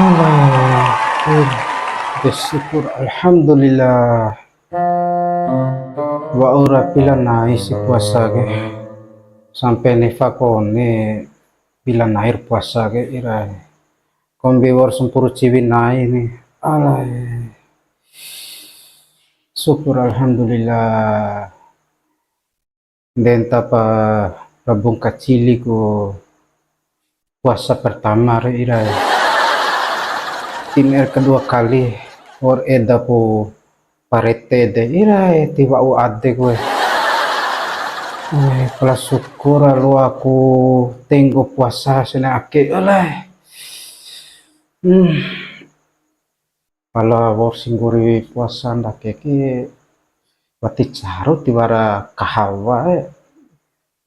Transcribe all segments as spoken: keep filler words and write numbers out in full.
Alhamdulillah. Bersyukur, alhamdulillah. Wa'ura pila nai si puasa ke. Sampe nefa kone pila nai ra puasa ke ira. Kombi wa'ur sampuru ciwi nai ni. Alai. Syukur, alhamdulillah. Ndenta pa ra bungka cili ku puasa pertama re ira. Tim R kedua kali, wa'ur eda pu parete de ira, ti wa'u ade ku. Eh, pala syukur loa ku tenggo puasa sene ake, alai. Hmm. Pala wa'ur si nggori puasa ndake ke, wati caru tiwara kahawa, eh.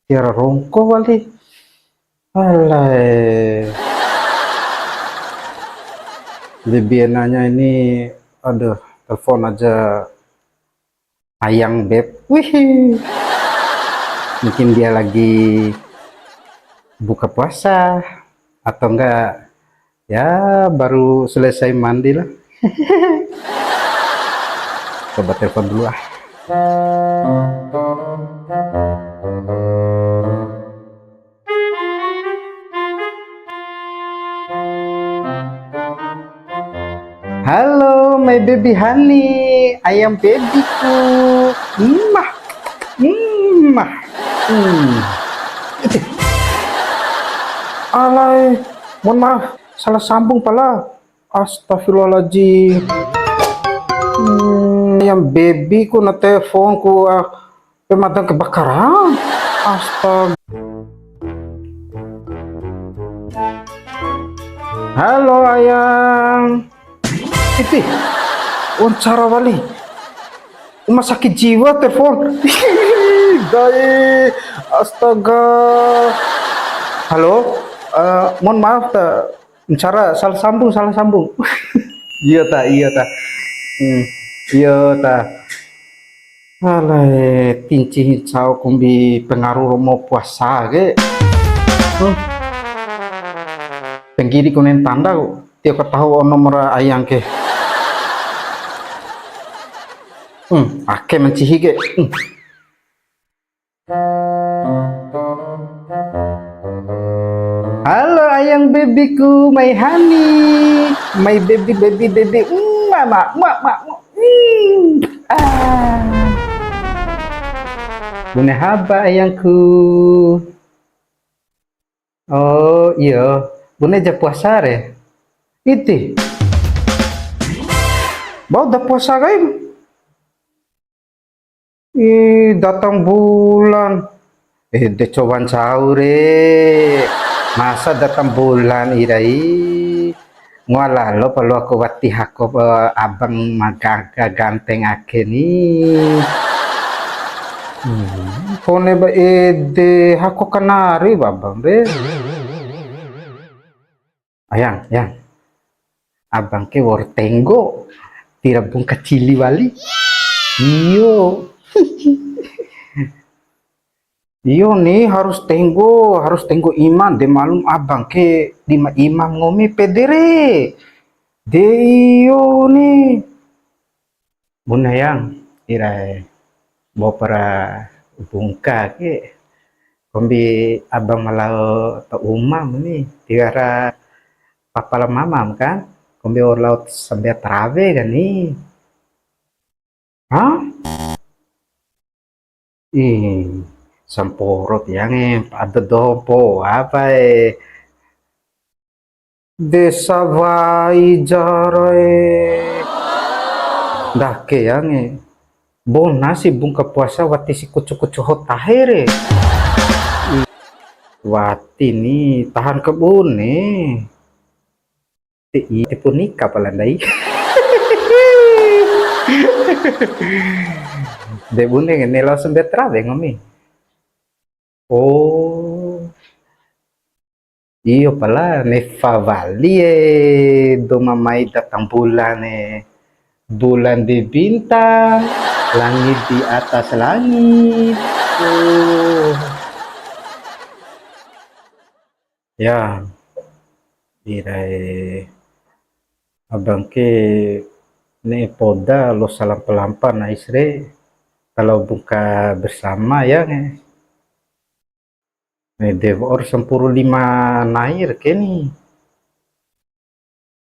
Tiwara rongko wali. Alai. Lebih enaknya ini, aduh, telepon aja Ayang Beb. Wih. Mungkin dia lagi buka puasa atau enggak, ya, baru selesai mandi lah. Coba telepon dulu ah. Halo, my baby honey, ayang babyku. Mah, mah. Hmm. Alai, mohon maaf, salah sambung pala. Astagfirullahaladzim. Hmm, ayang babyku na teleponku, ah, pemadam kebakaran. Astaga. Halo, ayang. Iti, wawancara wali. Rumah sakit jiwa telepon. Dae, astaga. Halo, eh, mohon maaf ta, wawancara salah sambung, salah sambung. Iya ta, iya ta. Hmm, iya ta. Alai, tinci ncau kombi pengaruh romo puasa ke. Hmm. Penggiri kunen tanda ku. Tio kataho ono mora ayang ke. Hmm, ake mancihi ke. Hmm. Halo ayang babyku, my honey, my baby, baby, baby, mm, mama, mama, mama, mm. Ah. Bune haba ayangku. Oh, iyo. Bune ja puasa re. Iti. Bau da puasa kaim. Ih, datang bulan. Eh, de coba ncau re. Masa datang bulan ira i. Ngoa lalo pa loaku wati hako, eh, abang ma gaga ganteng ake ni. Hmm, kone ba ede hako kanari ba abang re. Ayang, yang. Abang ke wa'ur tenggo, tira bungka cili wali. Iyo. Iyo ni, harus tenggo, harus tenggo iman. De malum abang ke di ma imam ngomi pede re. De iyo ni. Bune yang, irae, bopara bungka ke, kombi abang ma lao ta umam ni, tiwara papa la mamam kan, kombi wa'ur lao sambea tarawe kani. Hah? Ih, samporo tiange, ado doho mpoa apa e. Desa wai jarae. Ndake ange. Bona si bungka puasa wati si kucu-kucu ho tahe re. Wati ni tahan kabune. Ti, ti pu nika pala ndai. De bune ngene lao sambea tarawe ngomi. Oh. Iyo pala, nefa wali e, dou ma mai datang bulan e. Bulan di bintang, langit di atas langit. Oh. Ya, irae Abang ke ne'e poda losa lampa-lampa nais re, kalau buka bersama ya nge. Ede wa'ur sampuru lima nai re ke ni.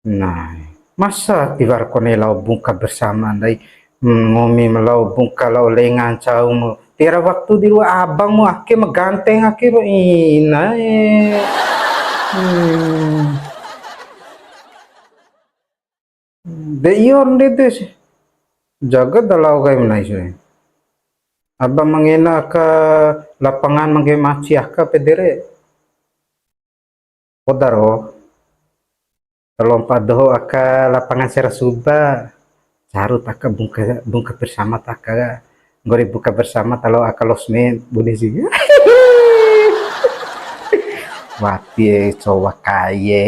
Nah, masa tiwara kone lao buka bersama ndai, hmm, ngomi ma lao buka lao lenga ncau mu. Tiwara waktu di rua abang mu ake ma ganteng ake ro ina e. Hmm. De iyo ndede si. Jaga da lao kai ma nais re. Abang ma ngena aka lapangan ma ngge maci aka pede re. Poda ro. Lompa doho aka lapangan Serasuba. Caru taka buka, buka bersama taka. Nggori buka bersama talo aka losmen, bune si. Wati e, cowa kai e.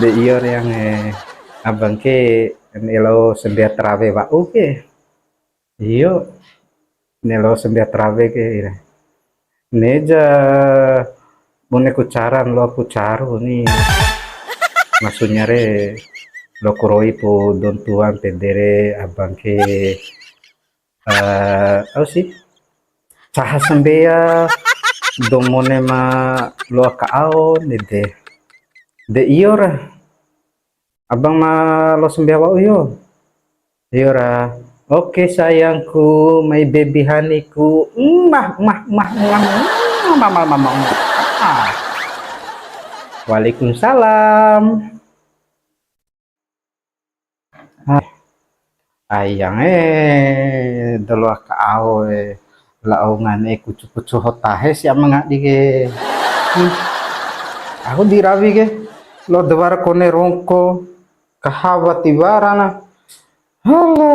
De iyo re ange, abang ke ne'e lao sambea tarawe wa'u ke. Iyo. Ne'e lao sambea tarawe ke ira. Ne'e ja bune ku caran loa ku caru ni. Maksudnya re, loa ku roi pu dou tuan pede re abang ke, eh, au si? Caha sambea, dou mone ma loa ka ao, ndede. De iyo ra. Abang ma loa sambea wa'u yo. Iyo ra. Oke sayangku, my baby honeyku. Mah, mah, mah, mah, mah, mah, mah, mah, mah. Ah. Waalaikumsalam. Ah. Ayang e, daloa ka ao e, lao ngane kucu-kucu ho tahe si ama ngadi ke. Hmm. Aku di rawi ke, lo dewar kone rongko, kahawa tiwara na. Hale.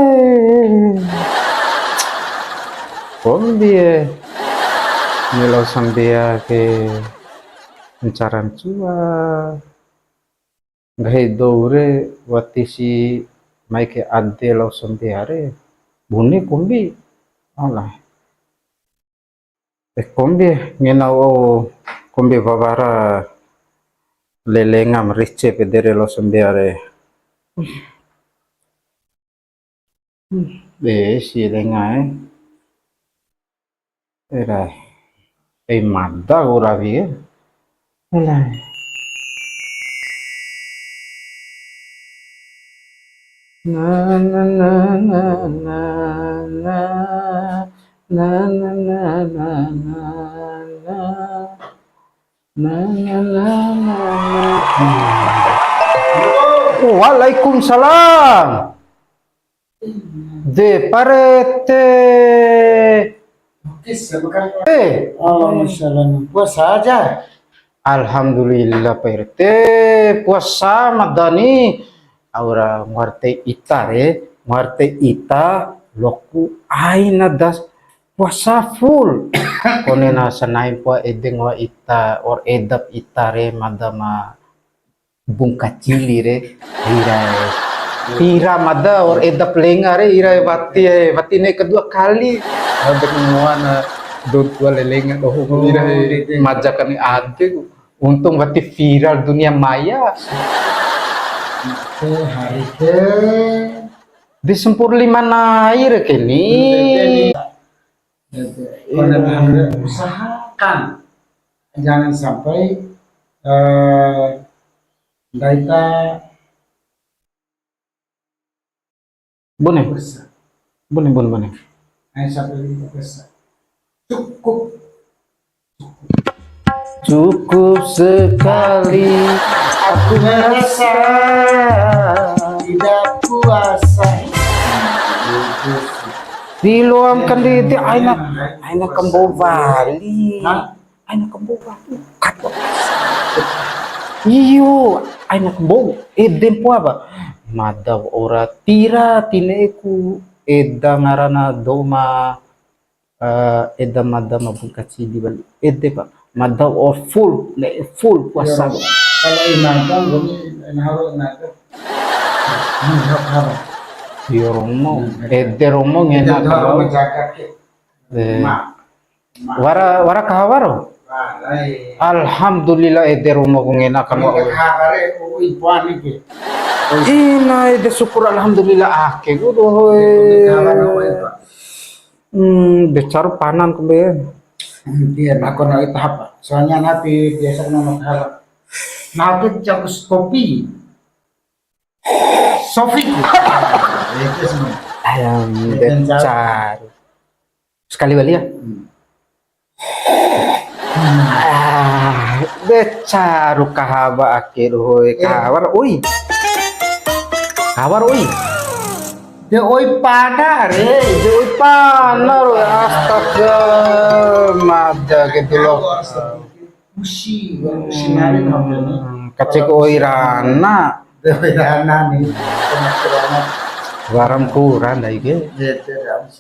Kombi e. Ni lao sambea ke ncaran cua. Nggahi dou re wati si mai ke ade lao sambea re, bune kombi. Alah. Eh, kombi, ngena o kombi wawara lelenga ma rece pede re lao sambea re. Be si lenga e. Era. Ei mada ku rawi e. Alah. Na, na, na, na, na, na. Na, na, na, na, na, na. Na, na, na, na, na. Waalaikumsalam. De, Pak R T. Oke, siap, Kang. Eh. Oh, masya Allah. Puasa aja. Alhamdulillah, Pak R T. Puasa mada ni. Au ra ngoa ra tei ita re, ngoa ra tei ita, loaku aina das puasa full. Kone na sanai mpoa ede ngoa ita, wa'ur edap ita re, mada ma bungka cili re, ira e. Ira mada wa'ur edap lenga re, ira e wati e, wati ne'e kedua kali. Mada ngoa na dou tua lelenga doho, ira e, maja kani ade ku. Untung wati viral dunia maya. Oke, hari ke. Di sampuru lima nai re ke ni. Iya. Usahakan jangan sampai, eh, ndai ta Bune. Puasa. Bune, bune, bune. Hanya satu ini puasa. Cukup. Cukup sekali aku merasa tidak puasa. Di loam kandede aina, aina kambo wali. Hah? Aina kambo wali. Iyo, aina kambo ede mpoa ba. Mada ora tira tine'eku eda ngarana dou ma, eh, eda mada ma bungka cili wali. Ede pa. Mada o full, ne'e full puasa. Iyo, kalau inaga, nggomi nahu inaga. Ini hak haram. Iyo romo, ede romo ngena kalau menjaga ke. Eh. Wara, wara kahawa ro? Alhamdulillah, ede rumaku ngena kan, Wak. Ina, ede syukur, alhamdulillah, ake ku doho e. Hmm, de caru panan ku be. Dia nakon ita apa? Soalnya nanti biasa nono apa? Nah, aku jago kopi. Sofi. Itu semua. Ayam, de caru. Sekali wali ya? Hmm. Ah, de caru kahaba ake doho e, kahawar, oi. Kahawar, oi. De oi pana re, de oi pana re. Astaga, mada gitu loh. Musi, musi nari. Hmm, kacek oi rana. Oi rana ni. Waram kura ndai ke.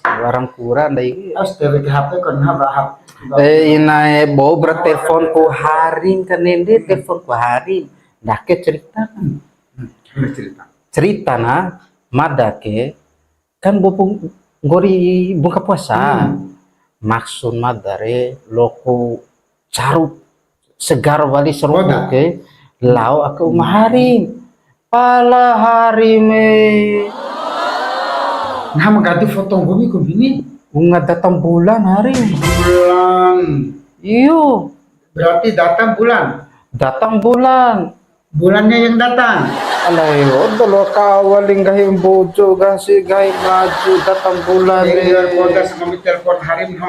Waram kura ndai ke. Astaga, H P kon ha bahap. Eh, inae bou ber teleponku Harim kan, nende teleponku Harim. Ndake cerita kan. Hmm, cerita. Cerita na, mada ke, kan bopu nggori buka puasa. Hmm. Maksud mada re, loku caru segar wali serupu ke, lao aka uma Harim. Pala Harim e. Nah, mengganti foto nggomi ku bini. Unga datang bulan Harim. Bulan. Iyo. Berarti datang bulan. Datang bulan. Bulannya yang datang. Alai, odo lo ka wali nggahi Mbojo, nggahi si, nggahi Melayu, datang bulan. Yang luar kota sama telepon Harim, no.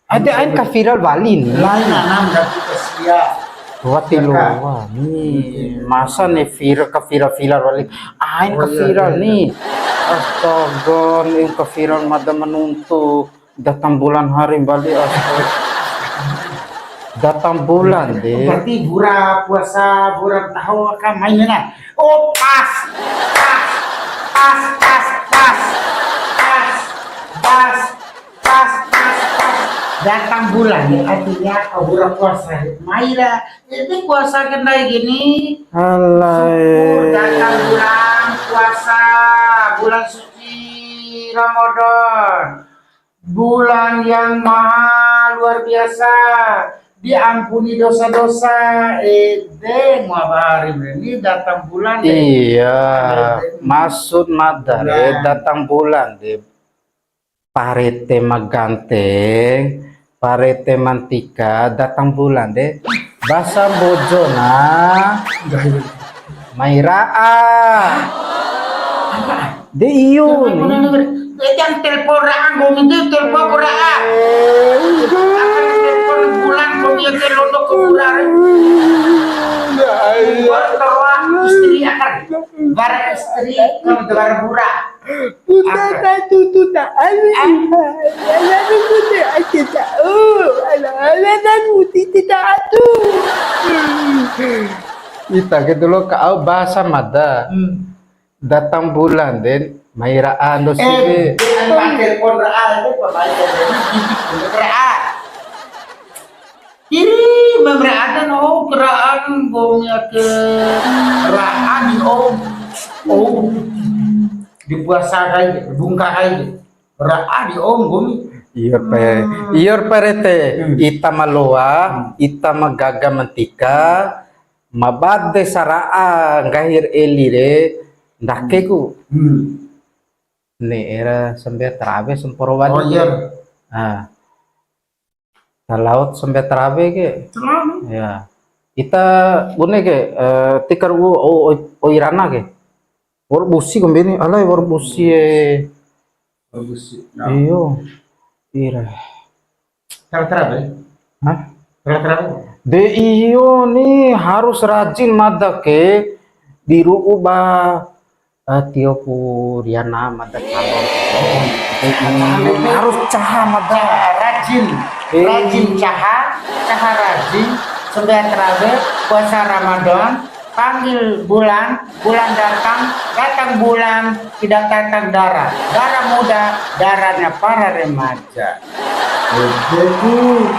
Ade ain ka viral wali ni. Lain anam dan kita sia. Wati loa ni. Masa ni viral, ka viral-viral wali. Ain ka viral ni. Astaga, ni ka viral mada menuntu. Datang bulan Harim wali, astaga. Datang bulan de. Berarti bura puasa, bura tahu ka main na. Oh, pas. Pas. Pas, pas, pas. Pas. Pas, pas, pas. Datang bulan, artinya bura puasa. Mai ra, ede puasa kendai gini. Alai. Syukur datang bulan puasa, bulan suci Ramadan. Bulan yang maha luar biasa, diampuni dosa-dosa. Ede, mua bahari ini datang bulan de. Iya, maksud mada re, datang bulan de. Parete ma ganteng, parete ma ntika, datang bulan de. Bahasa Mbojo na mai ra'a. De iyo ni. Yang telepon ra'a, nggomi de telepon ra'a. Telepon bulan, nggomi ake londo ke bulan. Baru terwa istri akan. Bara istri, kalau bara bura. Tuta ta tutu ta alu iha. Ala tutu ta ake ta o. Ala ala dan muti ta atu. Ita ke dulu ka au bahasa mada. Hmm. Datang bulan de mai ra'a ndo siwe. Eh, dia ada pakai pon ra'a, itu pemain dari gigi pun ra'a. Iri, memre ada no keraan nggomi ake ra'a di om. Oh, di puasa kai, di bungka kai. Ra'a di om nggomi. Iyo pe, iyo pe rete. Hmm. Ita ma loa, ita ma gaga ma ntika, ma bade sara'a nggahi ra eli re, ndake ku. Hmm. Ne'e ra sambea tarawe samporo wali. Oh, iya. Ah. Ta lao sambea tarawe ke. Selalu. Ya. Ita bune ke, eh, tikar u, o, o, oi rana ke. Wa'ur busi kombi ni, alai wa'ur busi e. Wa'ur busi. Ya. Iyo. Ira. Tara-tara be? Hah? Tara-tara be? De iyo ni harus rajin mada ke di ru'u ba, eh, tio pu riana mada calon. Harus caha mada. Rajin. Eh. Rajin caha, caha rajin, sambea tarawe, puasa Ramadan, panggil bulan, bulan datang, datang bulan, tidak datang dara. Dara muda, daranya para remaja. Ede ku,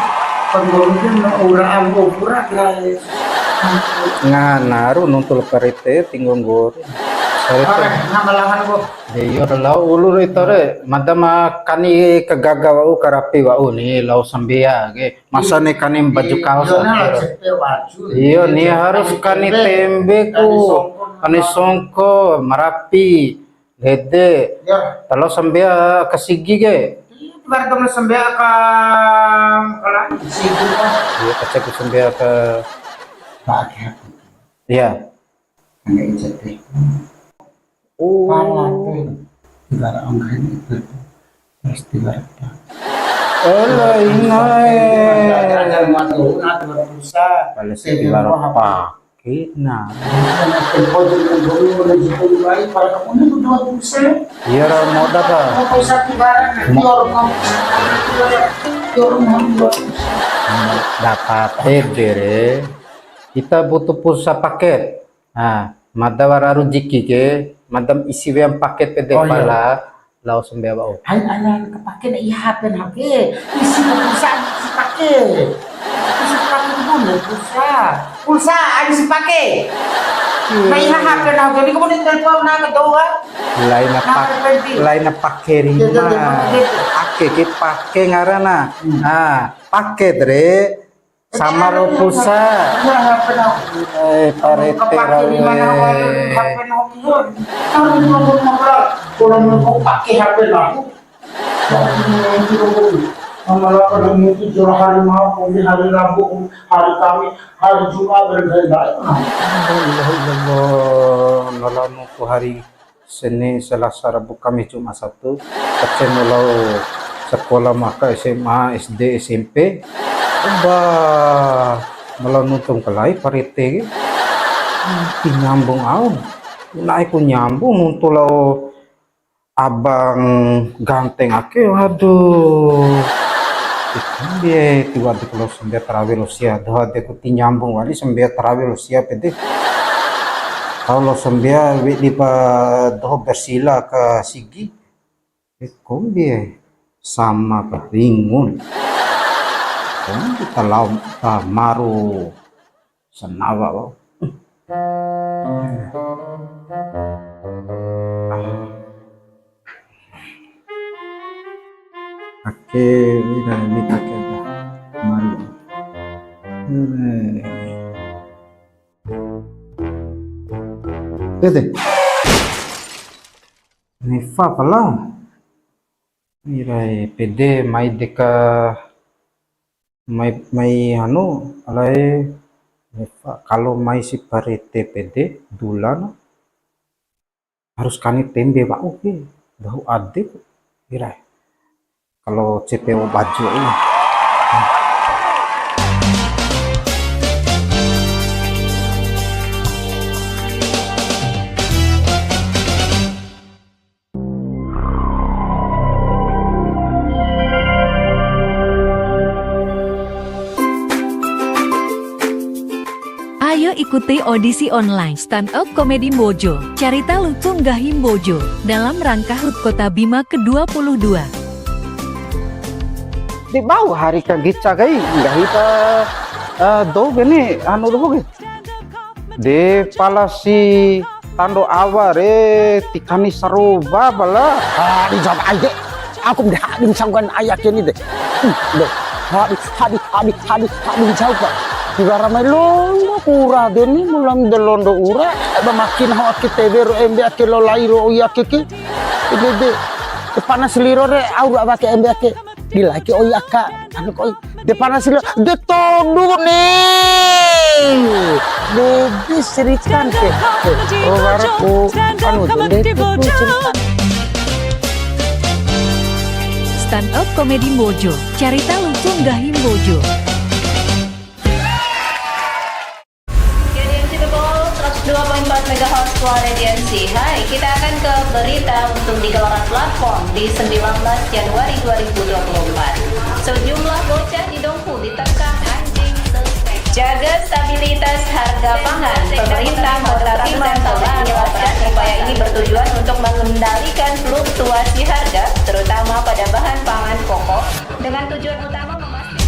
pengurusnya na uraan opura, guys. Ngana ru nuntu la parete tinggo nggori. Oke, nama lahan ku. Iyo, lao ulu re ito re. Mada ma kani kagaga wa'u, karapi wa'u ni, lao sambea ke. Masa ni kani baju kaos. Iyo, nah, lah, cepe baju. Iyo, ni harus kani tembe ku. Kani songko, marapi. Ndede. Iyo. Talo sambea aka sigi ke. Iyo, tiwara talo sambea aka, aka sigi. Iyo, kaceku sambea aka. Pakai. Iyo. Ane ijate. Oh. Pala te. Tiwara ongkahin itu. Terus tiwara apa? Ola ingae. Ada, ada, ada, ada, ada, ada, ada, Pala si tiwara apa? Kena. Iya, ra moda ka. Dapat ede re. Kita butuh pulsa paket. Nah, mada wara rujiki ke, mada isi weam paket pede. Oh, iya. Pala. Lao sambea wa'u. Hai, ala, ala, kapake na iha H P nahu ke. Isi pulsa, isi pake. Isi pake pun, pulsa. Pulsa, isi pake. Iya. Na iha H P nahu ke, ni kamu ni telepon na ke doa. Laina pak-, laina pake rima. Iya, iya, iya. Ake ke pake ngarana. Hmm. Nah, paket re. Sama ro pulsa. Eh, parete rawe. Kalau mau pakai H P aku, malah pada muncul jual hari mau, kombi hari Rabu, hari Kamis, hari Jumat, dan lain-lain. La ilaha illallah, nalanu ku hari Senin, Selasa, Rabu, Kamis, Jumat, Sabtu, kacemu lao sakola maka S M A, S D, S M P. Ba, ma lao nuntu kalai parete ke. Ti nyambung au. Na'e ku nyambung nuntu lao abang ganteng ake, waduh. Ikan dia tiwara di kalau sambea tarawe lo sia, doa de ku ti nyambung wali sambea tarawe lo sia pede. Kalo sambea wedi pa doho bersila ka sigi. E, kombi e, sama pa ringun. Kombi ta lao, ta maru sanawa wa'u. Ake, ina, ini ake, maru. Tete. Nefa pala. Irae pede mai deka mai, mai anu, alae nefa. Kalau mai si parete pede dula na. Harus kani tembe wa'u ke, dahu ade ku. Ira. Kalau C P O baju ini. Ayo ikuti audisi online Stand Up Comedy Mbojo, Carita Lucu Nggahi Mbojo, dalam rangka hut Kota Bima kedua puluh dua. Di bau hari ka gica kai, nggahi ta, eh, dou gini, anu doho ke. De pala si tando awa re, ti kani saroba pala. Ah, di jawab aja. Aku mde hadi sangguan ayah keni de. Hmm, de. Hadi, hadi, hadi, hadi, hadi jauh, Pak. Tiwara mai londo ura deni, mulam de londo ura. Ba makin ho ake T V ro embe ake lo lai ro oi ake ke. De, de. De panas liro re, au ra ake embe ake. Di lai ke oi aka. Anu koi. De panas liro. De tondu ni. De, de serikan ke. Oh, wara ku. Anu, de, de, de serikan. Stand Up Comedy Mbojo, Carita Lucu Nggahi Mbojo. G D M C The Ball, seratus dua poin empat megahertz Suara D M C. Hai, kita akan ke berita untuk di gelaran platform di sembilan belas Januari dua ribu dua puluh empat. Sejumlah bocah di Dompu diterkam anjing suspek. Jaga stabilitas harga pangan. Pemerintah Kota Bima telah menguatkan upaya ini bertujuan untuk mengendalikan fluktuasi harga, terutama pada bahan pangan pokok, dengan tujuan utama memastikan.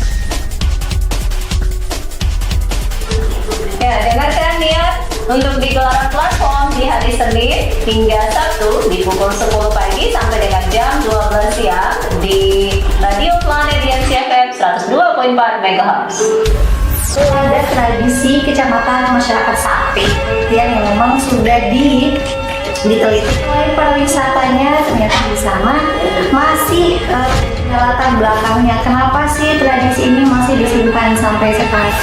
Ya, dengarkan niat Untuk di gelaran platform di hari Senin hingga Sabtu di pukul sepuluh pagi sampai dengan jam dua belas siang di Radio Planet D M C F M seratus dua koma empat megahertz. Ada tradisi kecamatan masyarakat Sapi yang memang sudah di diteliti oleh pariwisatanya, ternyata di sana masih, eh, ada latar belakangnya. Kenapa sih tradisi ini masih disimpan sampai sekarang?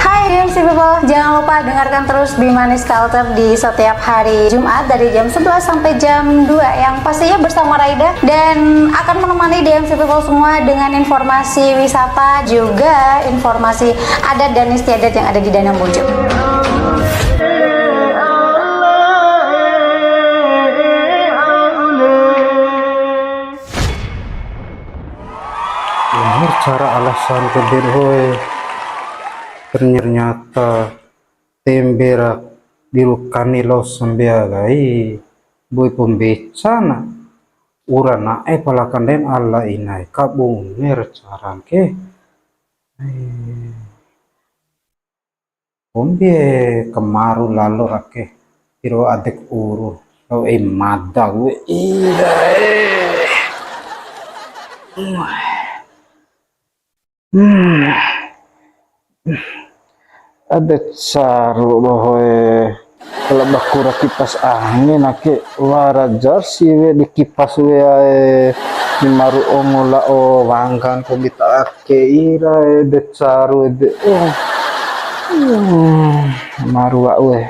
Hai D M C People, jangan lupa dengarkan terus Bimanes Culture di setiap hari Jumat dari jam sebelas sampai jam dua, yang pastinya bersama Raida, dan akan menemani D M C People semua dengan informasi wisata, juga informasi adat dan istiadat yang ada di Danau Bojo. Bener cara alasan ke den hoe. Ternyata tembe ra biru kani lao sambea kai, boi pembecana. Ura na'e pala kanden ala inae, kabune ra caran ke. Eh. Kombi kamaru lalo rake, iro adek uru, lao ei mada gue ira e. Hmm. Ada caru dohoe. Kalau bakura kipas angin ake, wara jar siwe di kipas we ae. Di maru ongo lao wanggan kombi ta ake ira e, de caru de. Oh. Hmm, maru wa'u e.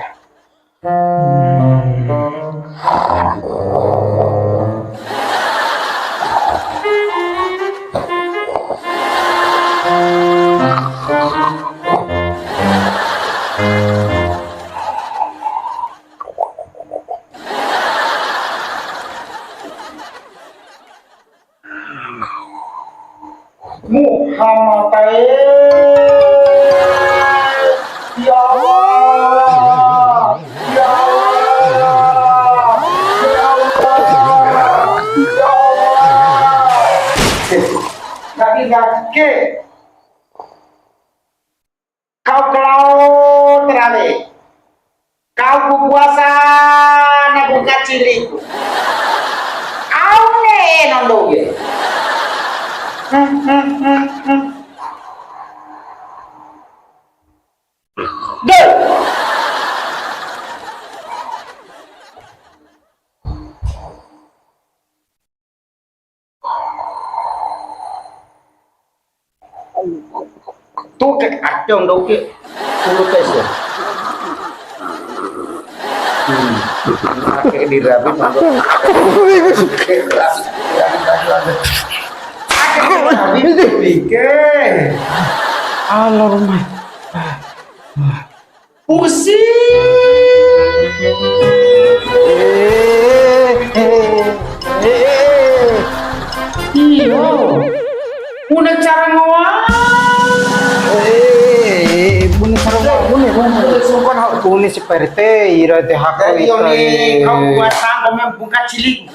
Muhammad e. Ya Allah, ya Allah, ya Allah, ya Allah. Tapi yakin. Kau ke lao tarawe. Kau ku puasa na buka cili. Au ne nando ye. Deh. Tuh, kayak acong, dok, kayak. Ulu tes, ya. Hmm. Pakai di rapi, mantap. Pakai di rapi, pikir. Alarm. Pusing. Eh, eh, eh, eh. Iyo. Bune cara ngoa. Eh, eh, bune cara ngoa, bune, bune. Sungkan hak bune si P R T, ira te hak. Iyo ni, kau buat sangko membuka cilik.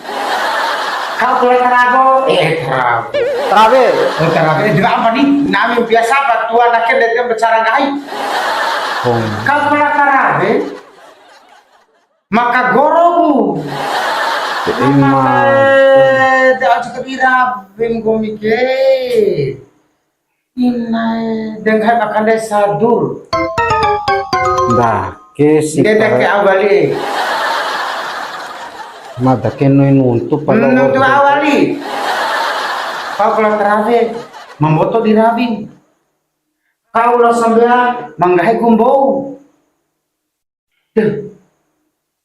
Kau keluar tarago, eh, tarago. Tarawe. Oh, tarawe. Eh, juga apa nih? Nami biasa apa? Tuan akhir dia bicara ngai. Oh. Kau keluar tarawe, maka goroku. Ima. Maka, eh, dia aja kebira, bim gomike. Inae, de nggahi ba kande sadur. Ndake si. Ndede ke awali. Ma dake nui nuntu pala. Nuntu awali. Kau keluar tarawe, mamboto di rawi. Kau lao sambea, ma nggahi ku mbou. Duh.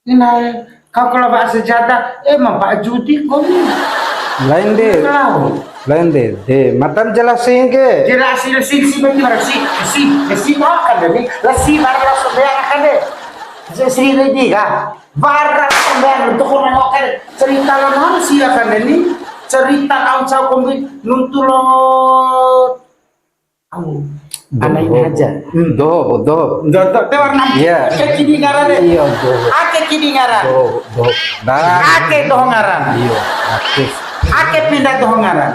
Inae, kau kalau bahas sejadah, eh, ma bahas judi kau ni. Lain de. Kau. Lain de. De, matan jelasin ke. Jelasin, si, si, berarti mana? Si, si, si, makan deh ni. Lah, si, baru langsung bayar akan deh. Si, si, ini di, kan? Baru langsung bayar untuk orang makan. Cerita lah manusia kan deh ni. Cerita kau cau kombi, nuntu lo. Au. Doho. Anain aja. Hmm. Doho, doho. Doho, doho. Te warna. Iya. Ake kidi ngarane. Iya, doho. Ake kidi ngaran. Doho, doho. Nah. Ake doho ngaran. Iya, ake. Ake pinda doho ngaran.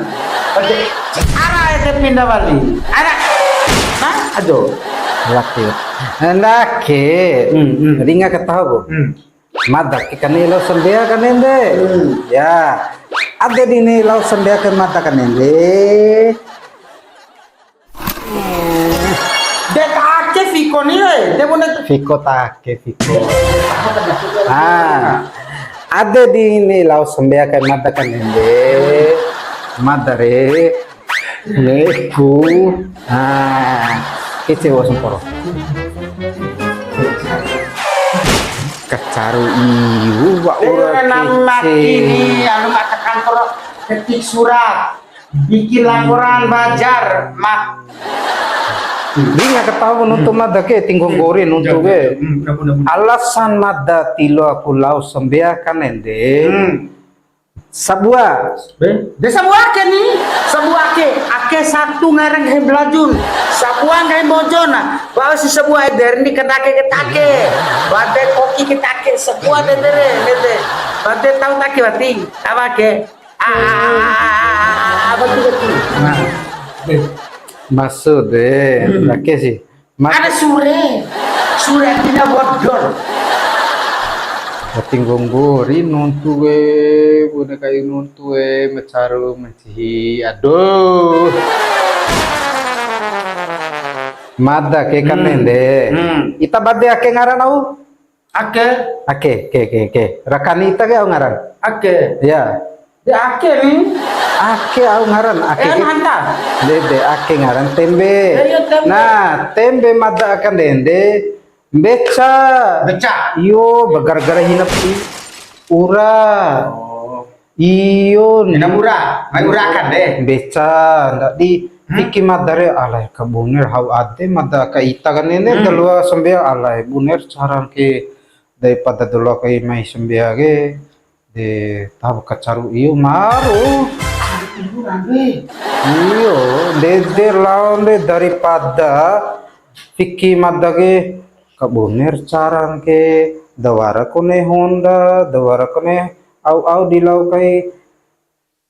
Oke. Ara ake pinda wali. Ara. Nah, ajo. Laki. Ndake. Hmm, hmm. Ringa kataho ku. Hmm. Mada ke kani lao sambea kanende. Hmm. Ya. Ade di ni lao sambea ke mada kanende. De ta ake fiko ni, eh. De bune fiko ta ake fiko. Ah. Ade di ni lao sambea ke mada kanende. Mada re. Neku. Ah. Kece wa semporo. Kacaru iu, wa ura nama kece. Kini, anu mata kantor ketik surat. Bikin laporan bajar, mak. Ringa kataho nuntu mada ke, tinggo nggori nuntu ke. Hmm, benar, benar, benar. Alasan mada tiloa ku lao sambea kanende. Hmm. Sabua. Be? De sabua ake ni, sabua ake. Ake satu ngarang he belajun. Sabua nggahi Mbojo na. Wa'u si sabua ede ni kadake ke take. Bade koki ke take, sabua de dere, de de. Bade tau take wati. Apa ke? Ah, betul, betul. Nah, deh. Maksud de, hmm, ake sih. Ada sure. Sure tidak bodol. Wati nggori nuntu we, bune kai nuntu we, macaru mancihi. Aduh. Mada ke kanende. Hmm. Ita bade ake ngaran au? Ake. Ake, ke, ke, ke. Rakani ita ke au ngaran? Ake. Ya. De ake ni. Ake au ngaran, ake. Eh, ke hanta. De, de, ake ngaran tembe. Ya, ya, tembe. Nah, tembe mada aka ndede, mbeca. Mbeca. Iyo, ba gara-gara hina pu-, ura. Oh. Iyo, ena ura, mai ura akan de. Mbeca, ndadi. Hmm? Fiki mada re, alai ka buner hau ade, mada aka ita kanene, hmm, da loa sambea, alai buner caran ke, daripada da loa kai mai sambea ke, de taho kacaru iu maru. Iyo, ndede laon de daripada fiki mada ke, ka buner caran ke, da wara kone honda, da wara kone au-au di lao kai.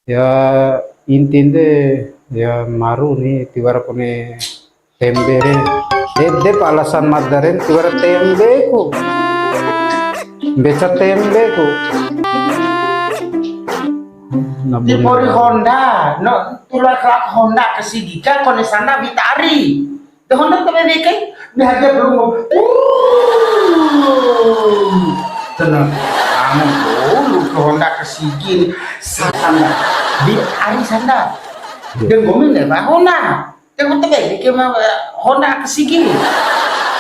Ya, intin de, ya, maru ni, tiwara kone tembe re. Ede pa alasan mada re, tiwara tembe ku. Mbeca tembe ku. Na ti pori buner. Honda, no, tula kelak Honda ke sigi ka kone sana wita ari. De Honda ta wewe kai, de hade belum. Uh. Tenang. Anu dulu ke Honda ke sigi ni. Sa-, sanda. Di ari sanda. Iya. De nggomi ne ba Honda. De ku ta wewe ke ma, eh, Honda ke sigi.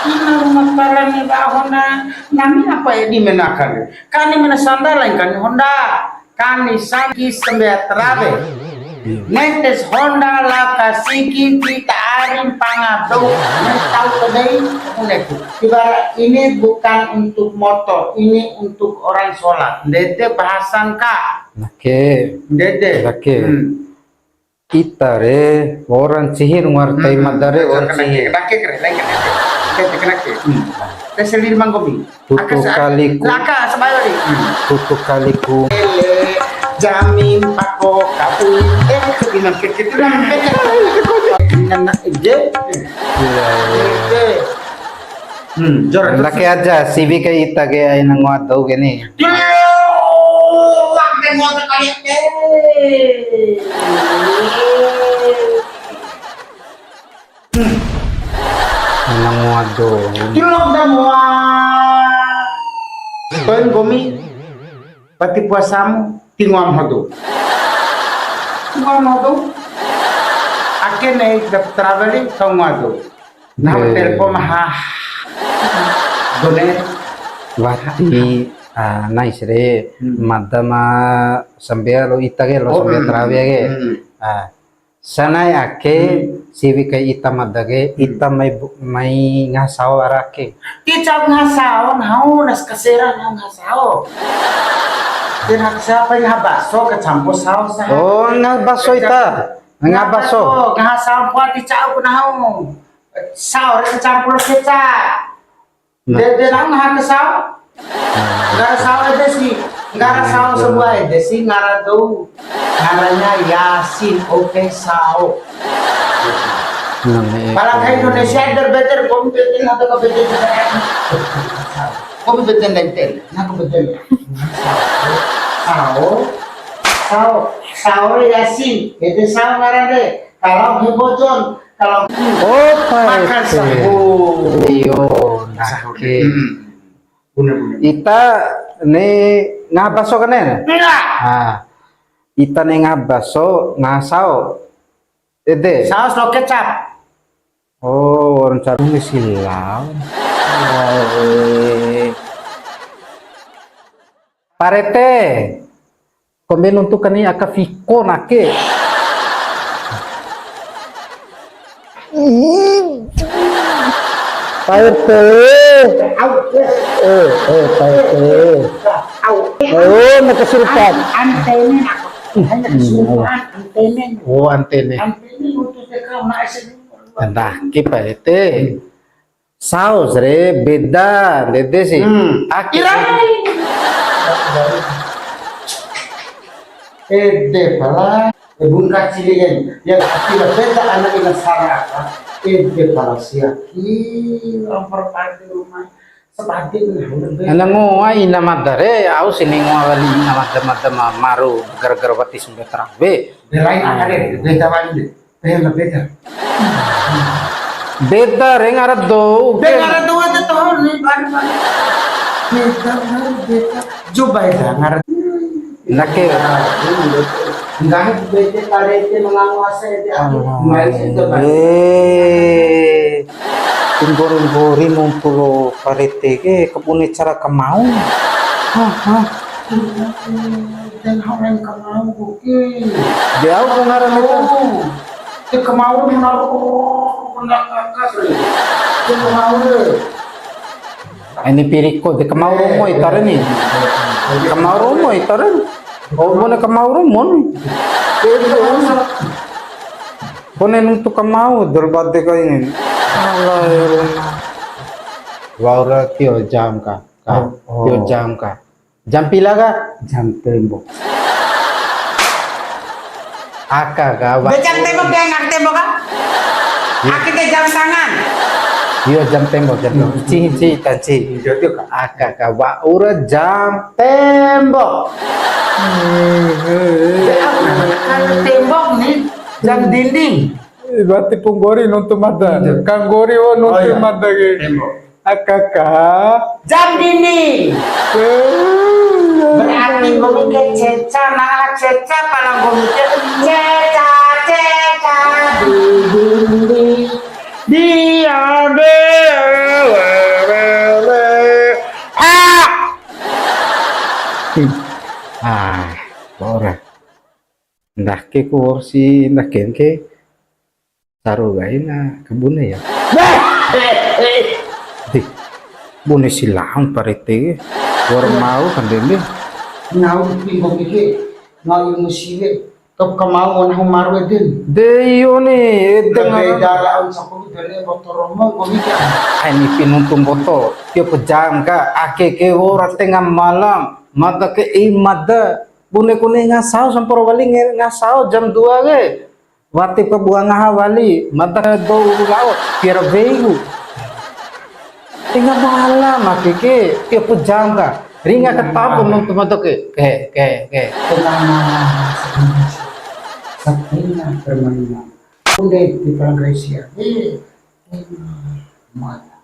Ina rumah parani ba Honda. Nami apa ya di menakan? Kani mena sanda lain kani Honda. Kani sangki sambea tarawe. Nentes Honda laka sigi di ta ari mpanga dou. Nentau todei, uneku. Ibarat ini bukan untuk motor, ini untuk orang sholat. Ndede bahasan ka. Oke. Ndede. Oke. Hmm. Ita re, orang cihir ngartai mada re, orang cihir. Kena ke, kena ke, kena ke. Hmm. Tes lima nggomi. Tutu kaliku. Laka sabayo di. Tutu kaliku. Ele, jamin pako kapui. Eh, kepinang kekit nang peke. Nang je. Iya, iya. Hmm, jor. Ndake aja, siwi kai ita ke aina ngoa dou ke ni. Dulu, waktu ngoa kali ake. Aina ngoa dou. Dulu, udah ngoa. Poin nggomi. Pati puasamu, ti ngoam hodo. Ti ngoam hodo. Ake ne'e daftar wali, kau ngoa do. Nah, eh, telpon maha. Done. Wati, ah, nice re. Hmm. Mada ma sambea lo ita ke, lo sambea tarawe ke. Hmm. Ah, Sanai ake, hmm, siwi kai ita mada ke, hmm, ita mai bu-, mai ngaha sao ara ake. Ti cau ngaha sao, nahu nas kasera nahu ngaha sao. Ti ngaha sao, pai ngaha baso, kacampo sao, saha. Oh, ngaha baso ita. Ngaha baso. Ngaha baso, ngaha sao, mpoa ti cau ku nahu. Sao, re kacampo lo kecap. Nah. De, de, nahu ngaha ke sao? Nggara sao ede si, nggara sao sabua ede si, nggara dou. Ngaranya Yasin, oke, sao. Pala kai Indonesia der beter, komi beter atau ke beter? Komi beter lenter, nah ke beter. Sao, sao, sao, sao re Yasin, ede sao ngaran re. Kalau hebojon, kalau Oh, Pak makan R T. Sabu. Iyo, ndake. Hmm. Bune, bune. Ita ni ngaha baso kane? Enggak. Ah. Ita ni ngaha baso, ngaha sao. Ede. Saus lo kecap. Oh, rencana ni silau. Pak R T. Kombi nuntu kani aka fiko nake. Pak R T. Eh, eh, Pak R T. Oh, mau kesurupan. Antene. Hanya kesurupan, antene. Oh, antene. Antene untuk dia kau nak S M U. Ndake, Pak R T. Saus re beda, ndede si. Hmm. Ake. Ira. Ede pala, eh, bungka cili kan. Ya, tapi beda anak ina saraka. Ede pala sia. Ki, lampar pade rumah. Sebadi nih, udah beda. Ana ngoa ina mada re, au sini ngoa wali ina mada, mada ma-, maru gara-gara wati sumbe terawe. Belain anak deh, beda wali deh. Beda, beda. Beda re ngara dou. Beda ngara dou aja tahu nih, baru, baru. Beda, baru beda. Coba ya, ngara. Nake. Enggak, beda, Pak R T menguasai dia. Mulai situ, Pak. Eh, tinggori-nggori nuntu lo Pak R T ke, kabune cara kamau. Hah, hah. Dan orang kamau, oke. Dia apa ngaran itu? Oh. Te kamau re menaru, oh, kena kakak re. Te kamau re. Ini piriko, te kamau romo ita re ni. Kamau romo ita re. Oh, bune kamau romo ni. Bune nuntu kamau, dor bade ka ini. Alah, ya Allah. Wa'ura tio jam ka, ka. Oh, oh. Tio jam ka. Jam pila ka? Jam tembok. Aka ka, wa- Be jam tembok, dia nak tembok ka? Iya. Ake ke jam tangan. Iyo, jam tembok, jam tembok. Hmm. Ci, ci, ta ci. Iya, iya, Kak. Aka ka, wa'ura jam tembok. Kalau tembok nih, jam dinding. Berarti punggori nuntu mada. Iya. Kanggori wo nuntu mada ke. Oh, iya. Tembok. Aka ka. Jam dinding. Eh. Berarti nggomi ke ceca, nala ceca, pala nggomi ke ceca, ceca, dinding. Dia de, le, le, le. Ah! Ah, ora. Ndake ku wa'ur si ndake ke. Caru kaina kabune ya. Dih, bune si laon Pak R T. Wa'ur mau kan dende. Ngau pinggo pike, ngau ilmu siwe. Kep kamau nahu maru eden. De iyo ni, ede ngaran. Beda laon sapu dene botol romo, nggomi ka. Ai nipi nuntu mboto, tio pejam ka, ake ke wa'ura tengah malam, mada ke i mada. Bune kune ngasau samporo wali nge-, ngasau jam dua ke. Wati pa bua ngaha wali, mada dou lao, tiwara wei ku. Tengah malam ake ke, tio pejam ka. Ringa ka tapo nuntu mada ke. Ke, ke, ke. Tengah malam, setengah permainan. Kunde di Malaysia. Eh, tengah malam.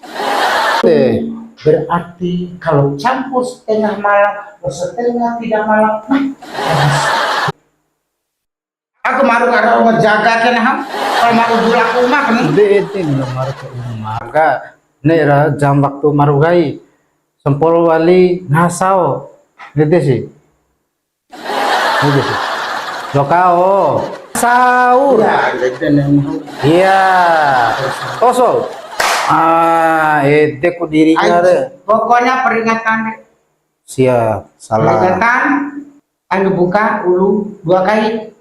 Eh. Berarti kalau campur setengah malam, setengah tidak malam, nah, habis. Aku maru karo menjaga ke nah, kalau maru bulak rumah kan? Ede, ede, bila maru ke rumah. Enggak, ne'e ra jam waktu maru kai. Samporo wali ngasau. Ede si. Ede si. Lokao. Sahur. Ya, ede ne'e mau. Iya. Kosong. Ah, ede ku dirinya. Ayo, re. Pokoknya peringatan, re. Siap, salah. Peringatan. Anu buka ulu dua kali.